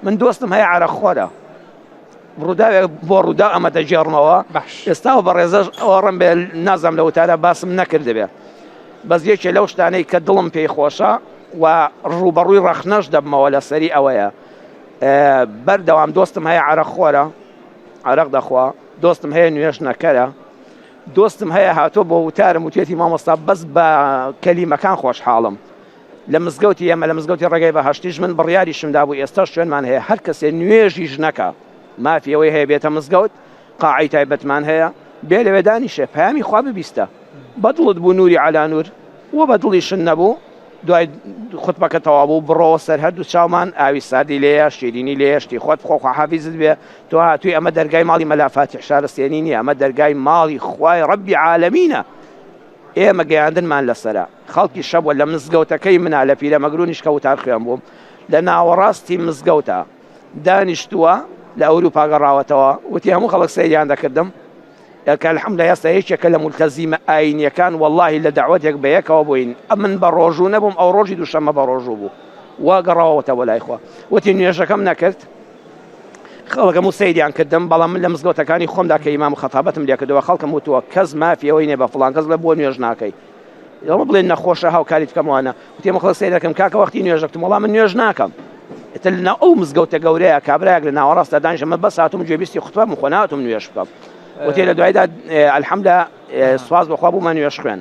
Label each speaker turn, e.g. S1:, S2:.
S1: من دۆستم هەیە عەرەقخۆرە ڕووداوێک بۆ ڕوودا ئەمە دەگێڕمەوە
S2: باش
S1: ئێستا و بەڕێزەش ئەوەڕم بێ نازانم لە وتارە باسم نەکردبێ بەس یەکێ لەو شتانەی کە دڵم پێی خۆشە و ڕووبەڕووی ڕەخنەش دەبمەوە لەسەری ئەوەیە بەردەوام دۆستم هەیە عەرەق خۆرە عەرەق دەخوا دۆستم هەیە نوێژ نەکەرە دۆستم هەیە هاتۆ بۆ وتارم وتێتی مامۆستا بەس بە کەلیمەکان خۆشحاڵم لە مزگەوتی ئێمە لە مزگەوتی ڕێگەی بەهەشتیش من بڕیاریشم دابوو ئێستاش شوێنمان هەیە هەر کەسێ نوێژیش نەکا مافی ئەوەی هەیە بێتە مزگەوت قاعەی تایبەتمان هەیە بێ لەوێ دانیشێ پەیامی خوا ببیستە بەدڵت بوو نوری عەلا نور و بەدڵیشت نەبوو دوای خوتبەکە تەواو بوو بڕۆوە سەر هەردوو چاومان ئاوی ساردی لێیە شیرینی لێیە شتی خۆت بخۆ خواحافیزت بێ تۆ هاتووی ئەمە دەرگای ماڵی مەلا فاتیح شارستێنی نییە ئەمە دەرگای ماڵی خوای ڕەبی عالەمینە ئێمە گەیاندنمان لەسەرە خەڵکی شەبوە لە مزگەوتەکەی منا لە پیرەمەگرونیش کە وتار خوێن بووم لە ناوەڕاستی مزگەوتە دانیشتووە لە ئەوروپا گەڕاوەتەوە وتی هەموو خەڵک سەیریان دەکردم کە الحمد لله ئێستا یەکێکە لە مولتەزیمە ئاینیەکان واللهی لە دەعوەتێک بە یەکەوە بووین ئەمن بە ڕۆژوو نەبووم ئەو ڕۆژی دووشەممە بە ڕۆژوو بوو وا گەڕاوەتە بۆ لای خوا وتی نوێژەکەم نەکرد خەڵک هەموو سەیریان کردم بەڵام من لە مزگەوتەکانی خۆمدا کە ئیمام خەتابەتم لێکردەوە خەڵکم وتووە کەس مافی ئەوەی نییە بە فڵان کەس بڵێ بۆ نوێژ ناکەی ئەوە بڵێن نەخۆشە هاوکاریت بکەم وانە وتی ئەمە خەڵک سەیر دەکەم کاکە وەختی نوێژەکتم وەڵا من نوێژ ناکەم ئیتر لەناو ئەو مزگەوتە گەورەیە کابرایەک لە ناوەڕاستدا دانیشە من بەس هاتووم گوێبیستی خوتبە بم خۆ نهاتووم نوێژ بکەم وتی لە دوایدا الحمدلله سواز بەخوا بوومە نوێژ خوێن.